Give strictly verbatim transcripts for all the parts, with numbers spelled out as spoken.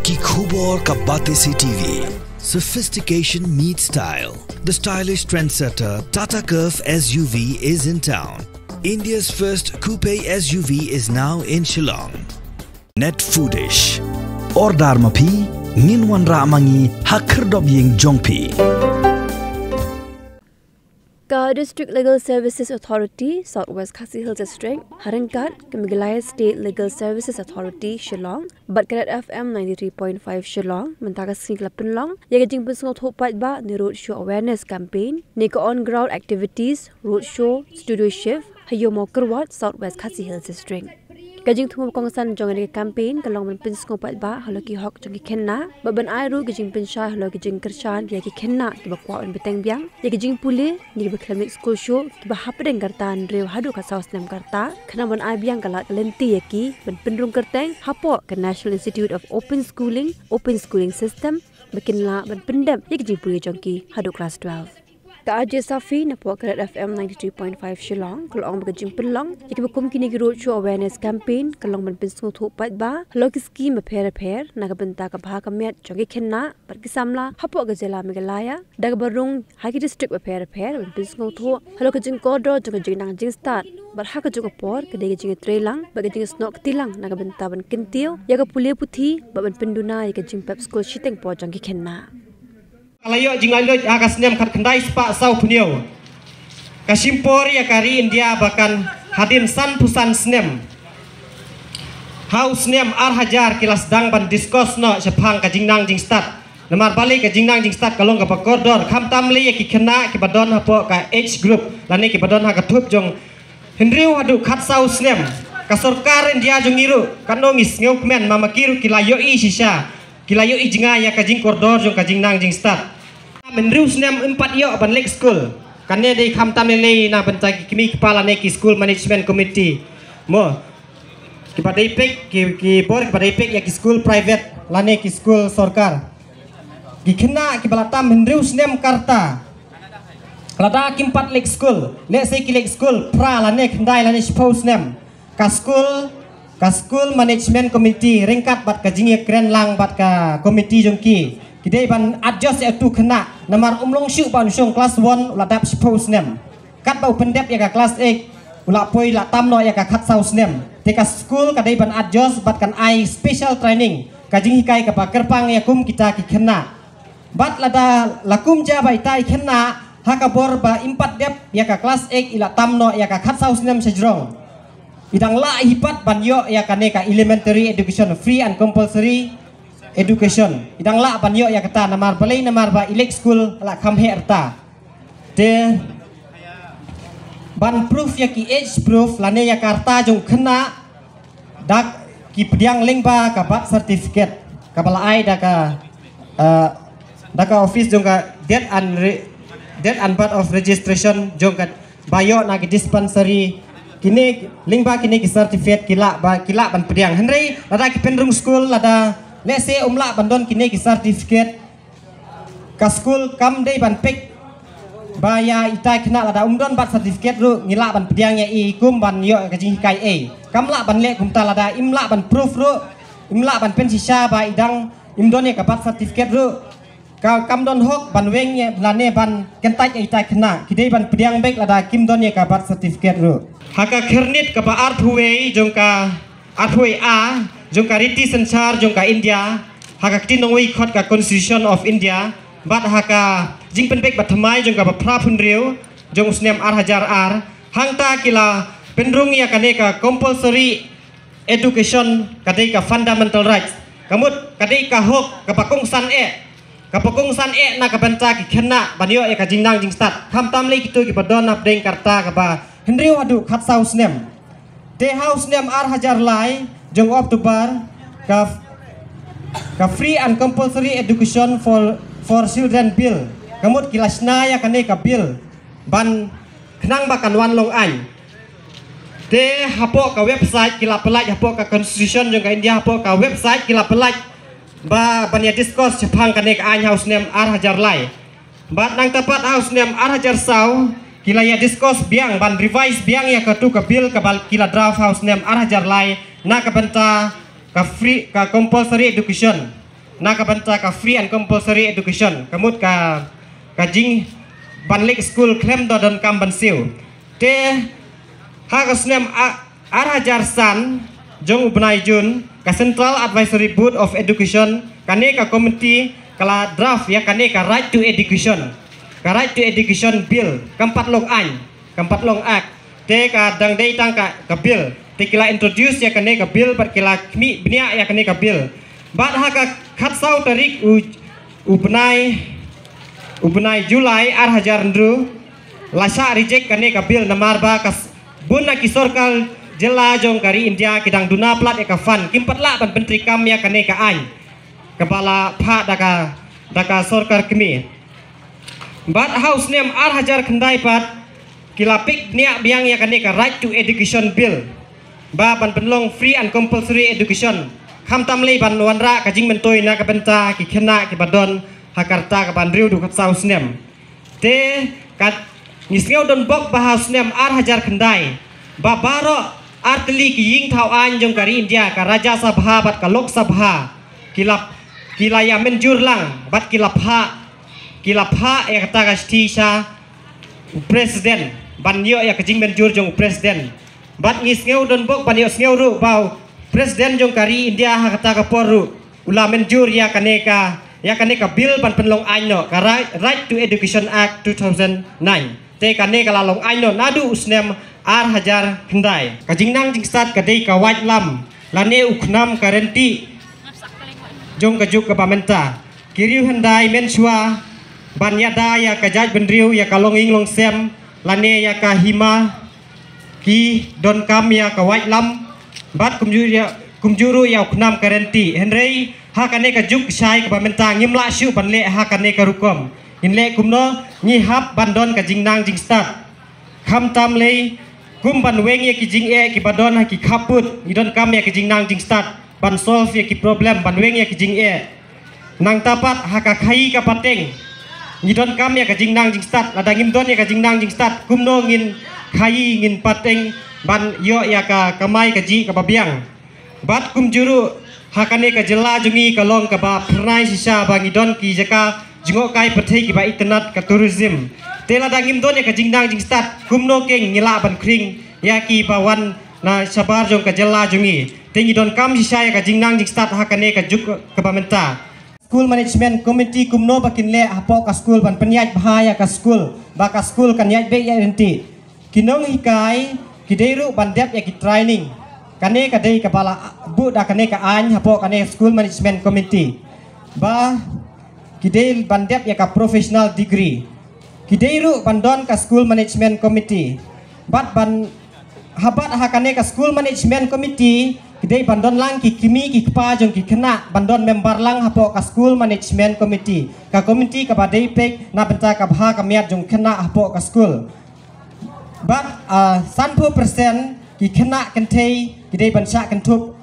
Ki khubor ka Batesi T V. Sophistication meets style. The stylish trendsetter Tata Curvv S U V is in town. India's first coupe S U V is now in Shillong. Net Foodish. Order ma phi, ngin wanrah ma ngi ha khyrdop ïing jong phi. Ka District Legal Services Authority, South West Khasi Hills District, ha ryngkat ka Meghalaya State Legal Services Authority, Shillong, bad ka Red F M ninety-three point five Shillong, mynta ka sngi ki la pynlong ïa ka jingpynsngewthuh paidbah ne roadshow awareness campaign ne ka on ground activities, roadshow, studio shift ha Ïew Mawkyrwat, South West Khasi Hills District. Ka jingthmu ba kongsan jong kane ka campaign ka long ban pynsngew paidbah halor ki hok jong ki khynnah bad ban ai ruh ka jingpynshai halor ka jingkyrshan ïa ki khynnah kiba kwah ban bteng biang ïa ka jingpule ne kiba khlem leit skul shuh, kiba hapdeng ka rta hynriew haduh ka saw snem ka rta, khnang ban ai biang ka lad ka lynti ïa ki ban pynrung kyrteng hapoh ka National Institute of Open Schooling, Open Schooling System, ba kin lah ban pyndep ïa ka jingpule jong ki haduh klas twelve. Ka Ajay Safi napoh ka Red F M ninety-three point five Shillong ka la ong ba ka jingpynlong ïa kiba kum kine ki roadshow awareness campaign ka long ban pynsngewthuh paidbah halor ki skim bapher bapher na ka bynta ka bha ka miat jong ki khynnah bad ki samla hapoh ka jylla Meghalaya, da kaba rung ha ki district bapher bapher ban pynsngewthuh halor ka jingkordor jong ka jingnang jingstad bad ha kajuh ka por ka dei ka jingïatreilang bad ka jingsnoh kti lang na ka bynta ban kyntiew ïa ka pule puthi bad ban pynduna ïa ka jingpep skul shiteng por jong ki khynnah. Ka la ïoh jinglaitluid ha ka snem khatkhyndai spah sawphew hynñiew. Ka shim por ïa ka ri India ba kan hadien sanphew san snem. Ha u snem ar hajar ki la sdang ban discuss noh shaphang ka jingnang jingstad. Namar balei ka jingnang jingstad ka long kaba kordor, khamtam lei ïa ki khynnah kiba don hapoh ka age group lane kiba don ha ka thup jong hynriew haduh khatsaw snem. Ka sorkar India jong ngi ruh katno ngi sngewkmen, ma ma ki ruh ki la ïohi shisha, ki la ïohi jngai ïa ka jingkordor jong ka jingnang jingstad. Hynriew snem ym pat ïoh ban leit skul. Kane dei khamtam lei lei na bynta ki kmie kpa lane ki school management committee. Mo, kiba dei peit, ki, ki bor kiba dei peit ïa ki skul private lane ki skul sorkar. Ki khynnah kiba la tam hynriew snem ka rta, lada kim pat leit skul, lehse ki leit skul phra lane khyndai lane shiphew snem, ka skul, ka school management committee ryngkat bad ka jingïakren lang bad ka committee jong ki, ki dei ban adjust ïa utu u khynnah, namar um long shuh ba un shong klas one u la dap shiphew snem. Katba u pyndep ïa ka klas eight, u la poi la tam noh ïa ka khatsaw snem. Te ka skul ka dei ban adjust bad kan ai special training, ka jinghikai kaba kyrpang ïa kum kita ki khynnah. Bad lada la kumjuh ba ita i khynnah ha ka bor ba im pat dep ïa ka klas eight, i la tam noh ïa ka khatsaw snem shajrong, i dang lah hi pat ban ïoh ïa kane ka elementary education, free and compulsory education. I dang lah ban ïoh ïa kata, namar balei? Namar ba i leit skul la kham heh rta. Te ban proof ïa ki age proof lane ïa ka rta jong u khynnah, da ki pdiang lyngba ka birth certificate kaba la ai da ka, eh, da ka office jong ka death and re-, death and birth of registration jong ka, ba ïoh na ki dispensary. Kine, lyngba kine ki certificate ki lah ba, ki lah ban pdiang. Hynrei lada ki pynrung skul, lada lehse um lah ban don kine ki certificate, ka skul kam dei ban peit ba ïa ita i khynnah. Lada um don birth certificate ruh ngi lah ban pdiang ïa i kum ban ïoh ka jinghikai ei. Kam lah ban leh kumta. Lada im lah ban proof ruh, im lah ban pynshisha ba i dang im don ïa ka birth certificate ruh, ka, kam don hok ban weng ïa lane ban kyntait ïa ita i khynnah. Ki dei ban pdiang beit lada kim don ïa ka birth certificate ruh. Ha ka khyrnit kaba arphew wei jong ka, arphew wei A jong ka riti synshar jong ka India, ha ka kti nongwei khot ka Constitution of India, bad ha ka jingpynbeit ba thymmai jong kaba phra phew hynriew jong u snem ar hajar ar, hangta ki la pynrung ïa kane ka compulsory education, ka dei ka fundamental rights. Ka mut ka dei ka hok kaba kongsan eh, kaba kongsan eh na ka bynta ki khynnah ban ïoh ïa ka jingnang jingstad. Khamtam lei kito kiba don hapdeng ka rta kaba hynriew haduh khatsaw snem. Te ha u snem ar hajar lai jong October, ka, ka Free and Compulsory Education for, for Children Bill, ka mut ki la shna ïa kane ka bill ban khnang ba kan wan long aiñ. Te hapoh ka website ki la pyllait, hapoh ka Constitution jong ka India, hapoh ka website ki la pyllait ba ban ïa discuss shaphang kane ka aiñ ha u snem ar hajar lai. Bad nangta pat ha u snem ar hajar saw ki la ïa discuss biang ban revise biang ïa katu ka bill kaba ki la draft ha u snem ar hajar lai na ka bynta ka free, ka compulsory education. na ka bynta ka free and compulsory education, ka mut ka, ka jing ban leit skul khlem da donkam ban siew. Te ha ka snem a, ar hajar san, jong u bnai Jun, ka Central Advisory Board of Education, kane ka committee ka la draft ïa kane ka Right to Education, ka Right to Education Bill, kam pat long aiñ, kam pat long act. Te ka dang dei tang ka, ka bill. Te ki la introduce ïa kane ka bill, bad ki la khmih bniah ïa kane ka bill. Bad ha ka khatsaw tarik u, u bnai, u bnai July ar hajar hynriew, la shah reject kane ka bill namar ba ka s-, bun na ki sorkar jylla jong ka ri India ki dang duna palat ïa ka fund, kim pat lah ban pyntreikam ïa kane ka aiñ kaba la phah da ka, da ka sorkar kmie. Bad ha u snem ar hajar khyndai pat, ki la pick bniah biang ïa kane ka Right to Education Bill, ba ban pynlong free and compulsory education, khamtam lei ban wanrah ka jingmyntoi na ka bynta ki khynnah kiba don ha ka rta kaba hynriew haduh khatsaw snem. Te ka, ngi sngew donbok ba ha u snem ar hajar khyndai, ba baroh ar tylli ki ïing thaw aiñ jong ka ri India, ka Rajya Sabha bad ka Lok Sabha, ki la, ki la ïa mynjur lang, bad ki la phah, ki la phah ïa kata ka shithi sha u President, ban ïoh ïa ka jingmynjur jong u President. Bad ngi sngew donbok ban ïohsngew ruh ba u President jong ka ri India ha kata ka por ruh u la mynjur ïa kane ka, ïa kane ka bill ban pynlong aiñ noh, ka Right, Right to Education Act two thousand nine. Te kane ka la long aiñ noh naduh u snem ar hajar khyndai. Ka jingnang jingstad ka dei ka waitlam lane u khnam ka rynti jong ka juk kaba mynta. Ki riewhyndai mynshuwa ban ïada ïa ka jaitbynriew, ïa ka longïing longsem lane ïa ka hima, ki donkam ïa ka waitlam bad kumjuh ïa, kumjuh ruh ïa u khnam ka rynti. Hynrei ha kane ka juk shai kaba mynta ngim lah shuh ban leh ha kane ka rukom. Ngin leh kumno? Ngi hap ban don ka jingnang jingstad. Khamtam lei kum ban weng ïa ki jingeh kiba don ha ki khappud, ngi donkam ïa ka jingnang jingstad ban solve ïa ki problem, ban weng ïa ki jingeh. Nangta pat ha ka khaii ka pateng, ngi donkam ïa ka jingnang jingstad. Lada ngim don ïa ka jingnang jingstad, kumno ngin khaii, ngin pateng ban ïoh ïa ka kamai kajih kaba biang? Bad kumjuh ruh ha kane ka jylla jong ngi ka long kaba phyrnai shisha ba ngi don ki jaka jngohkai pyrthei kiba itynnad, ka tourism. Te lada ngim don ïa ka jingnang jingstad, kumno keiñ ngi lah ban khring ïa kiba wan na shabar jong ka jylla jong ngi? Te ngi donkam shisha ïa ka jingnang jingstad ha kane ka juk kaba mynta. School Management Committee kumno ba kin leh hapoh ka skul ban pynïaid bha ïa ka skul, ba ka skul kan ïaid beit ïaid ryntih. Ki nonghikai ki dei ruh ban dep ïa ki training. Kane ka dei kaba la buh da kane ka aiñ hapoh kane School Management Committee, ba ki dei ban dep ïa ka professional degree. Ki dei ruh ban don ka School Management Committee. Bad ban, ha bad ha kane ka School Management Committee, ki dei ban don lang ki kmie ki kpa jong ki khynnah ban don member lang hapoh ka School Management Committee, ka committee kaba dei peit na bynta ka bha ka miat jong khynnah hapoh ka skul. Bad, ah, sanphew percent ki khynnah kynthei ki dei ban shah kynthup,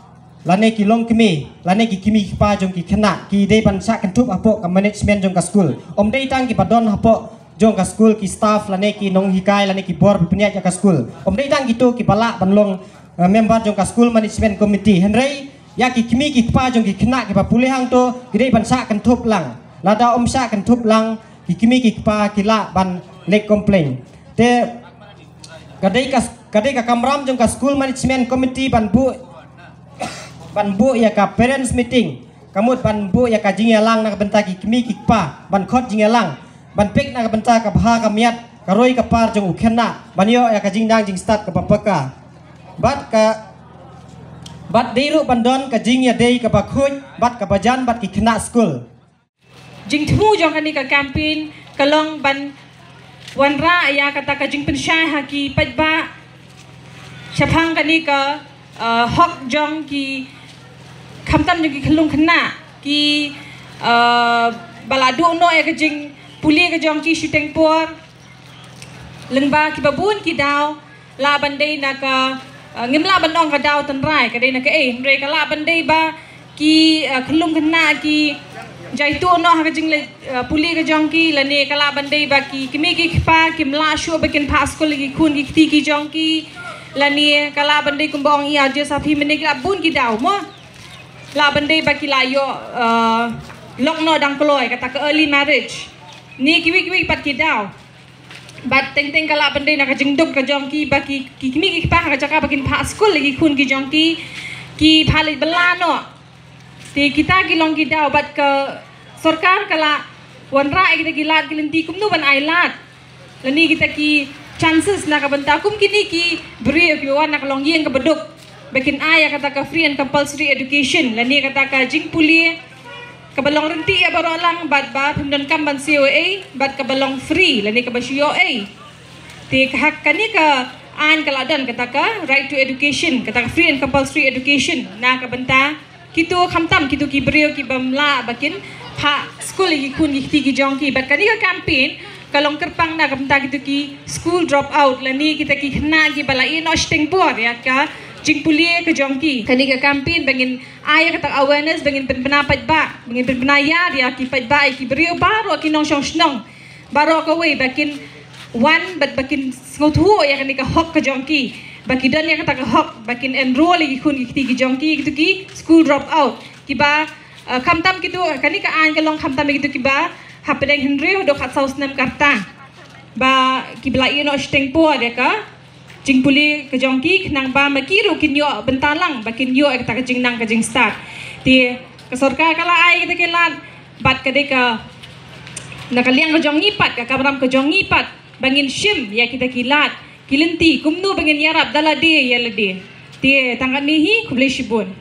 lane ki longkmie, lane ki kmie ki kpa jong ki khynnah, ki dei ban shah kynthup hapoh ka management jong ka skul. Ym dei tang kiba don hapoh jong ka skul, ki staff lane ki nonghikai lane ki bor ba pynïaid ïa ka skul. Ym dei tang kito kiba lah ban long, eh, member jong ka School Management Committee. Hynrei ïa ki kmie ki kpa jong ki khynnah kiba pule hangto ki dei ban shah kynthup lang. Lada ym shah kynthup lang, ki kmie ki kpa ki lah ban leh complain. Te ka dei ka, ka dei ka kamram jong ka School Management Committee ban buh, ban buh ïa ka parents meeting, ka mut ban buh ïa ka jingïalang na ka bynta ki kmie ki kpa, ban khot jingïalang, ban peit na ka bynta ka bha ka miat, ka roi ka par jong u khynnah, ban ïoh ïa ka jingnang jingstad kaba paka. Bad ka, bad dei ruh ban don ka jingïadei kaba khuid bad kaba jan bad ki khynnah skul. Jingthmu jong kane ka campaign ka long ban wanrah ïa kata ka jingpynshai ha ki paidbah shaphang kane ka, uh, hok jong ki, khamtam jong ki khyllung khynnah, ki, uh, ba la duh noh ïa ka jingpule ka jong ki shiteng por. Lyngba kiba bun ki daw lah ban dei na ka, uh, ngim lah ban ong ka daw tynrai, ka dei na kaei, hynrei ka lah ban dei ba ki, uh, khyllung khynnah ki jaituh noh ha ka jingleh, uh, pule ka jong ki, lane ka lah ban dei ba ki kmie ki kpa kim lah shuh ba kin phah skul ïa ki khun ki kti ki jong ki, lane ka lah ban dei kumba ong i Arjun Sathi mynne, ki lah bun ki daw mo. Lah ban dei ba ki la ïoh, uh, lok noh dang kloi, kata ka early marriage. Ni kiwi kiwi pat ki daw. Bad teng teng ka lah ban dei na ka jingduk ka jong ki ba ki, ki kmie ki kpa ha ka jaka ba kin phah skul ïa ki khun ki jong ki, ki phah leit bylla noh. Te kita ki long ki daw bad ka sorkar ka lah wanrah ïa kita ki lad ki lynti kumno ban ai lad. Lane kita ki chances na ka bynta kum kine ki briew kiba wan na ka longïing kaba duk ba kin ai ïa kata ka free and compulsory education lane kata ka jingpule kaba long ryntih ïa baroh lang bad ba phim donkam ban C O A bad kaba long free lane kaba shu ïoh ei. Te ka hak kane ka aiñ ka la don kata ka right to education, kata ka free and compulsory education na ka bynta kito khamtam kito ki briew ki bym lah ba kin phah skul ïa ki khun ki kti ki jong ki. Bad kane ka campaign ka long kyrpang na ka bynta kito ki school drop out lane kita ki khynnah kiba la ïeh noh shiteng bor ïa ka jingpule ka jong ki. Kane ka campaign ba ngin ai ïa kata awareness ba ngin pynbna paidbah, ba ngin pynbna ïar ïa ki paidbah ïa ki briew baroh ki nongshong shnong. Baroh kawei ba kin wan bad ba kin sngewthuh ïa kane ka hok ka jong ki. Ba ki don ïa kata ka hok ba kin enroll ïa ki khun ki kti ki jong ki, kito ki school drop out. Kiba, uh, khamtam kito, kane ka aiñ ka long khamtam ïa kito kiba hapdeng hynriew haduh khatsaw snem ka rta. Ba kiba la ïeh noh shiteng bor ïa ka jingpule ka jong ki khnang ba ma ki ruh kin ïoh bynta lang ba kin ïoh ïa kata ka jingnang ka jingstad. Te ka sorkar ka la ai kita ki lad bad ka dei ka na ka liang ka jong ngi pat, ka kamram ka jong ngi pat ba ngin shim ïa kita ki lad ki lynti kumno ba ngin ïarap da lade ïa lade. Te tang katne hi, khublei shibun.